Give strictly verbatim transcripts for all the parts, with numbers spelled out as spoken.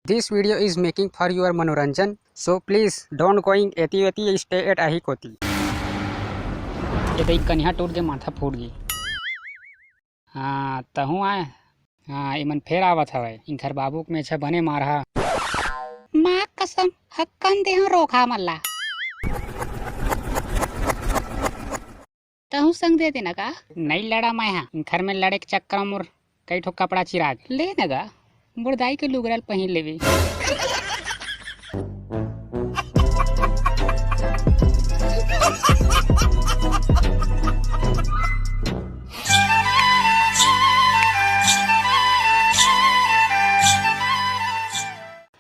This video is making for your मनोरंजन, so please don't going एती वेती, stay at आही कोती। ये देख, कनिहा टूट के माथा फूट गे। हाँ, तहूँ आय। हाँ, इमन फेर आवत हवय। इनकर बाबू के मेछा बने मारहा। माँ कसम, हक्कन देहूँ रोकहा मन ला। तहूँ संग दे देना का? नइ लड़ा मैं हा। इनकर में लड़े के चक्कर में मोर कई ठो कपड़ा चिरा गे। ले न गा, मोर दाई के लुगरा ल पहिर लेबे।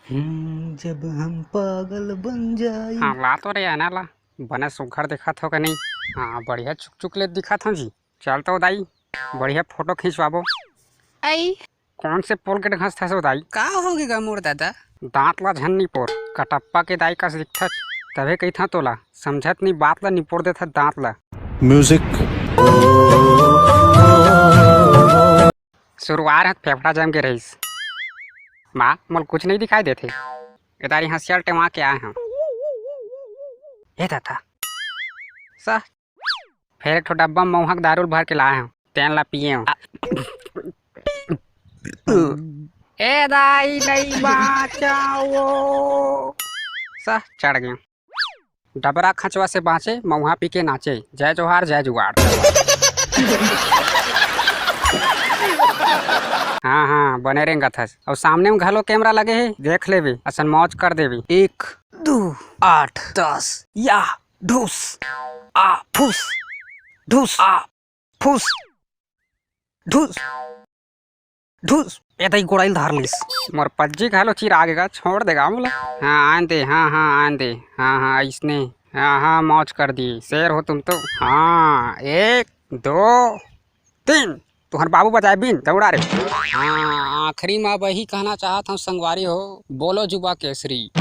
हम्म, जब हम पागल बन जाई। हाँ, ला तो रे, आना ला। बने सुघर दिखत हो के नहीं? हाँ, बढ़िया चुक चुक ले दिखत हो जी। चल तो दाई, बढ़िया फोटो खिंचवाबो। आई। कौन से पोलगेट घसथस ओ दाई? का होगे गा मोर दादा? दांत ला झन निपोर, कटप्पा के दाई कस दिखथस, तभे कहिथंव तोला, समझत नहीं बात ला, निपोर देथस दांत ला। Music। शुरुआत ह फेफड़ा जम के रहिस। माँ, मोला कुछ नहीं दिखाई देथे। ए दारी हंसिया ल टेवा के आए हंव। ए दादा। सह। फेर एक ठो डब्बा म मउहा के दारू ल भर के लाए हंव। तेन ला पिए हंव। ए दाई, नहीं बाँचाओ। सह, चढ़ गेंव। डबरा खचवा से बाँचे, मउहा पी के नाचे। जय जोहार, जय जुगाड़। हाँ, हाँ, बने रेंगत हस। अउ सामने में घलो कैमरा लगे हे, देख लेबे, असन मौज कर देबे। एक, दू, आठ, दस, या, ढूस, आ, फूस, ढूस, आ, फूस, ढूस, ढूस। ए दई गोड़ाइल धर लिस। मोर पज्जी घलो चिरा गे गा, छोड़ देगा मोला। हाँ, आन दे, हाँ, हाँ, आन दे। हाँ, हाँ, अइसने। हाँ, हाँ, मौज कर दी। शेर हो तुम तो। हाँ, एक, दो, तीन। तुहर बाबू बजाए बीन, दौड़ा रे। हाँ, आखिरी में अब यही कहना चाहत हूँ संगवारी हो, बोलो जुबा केसरी।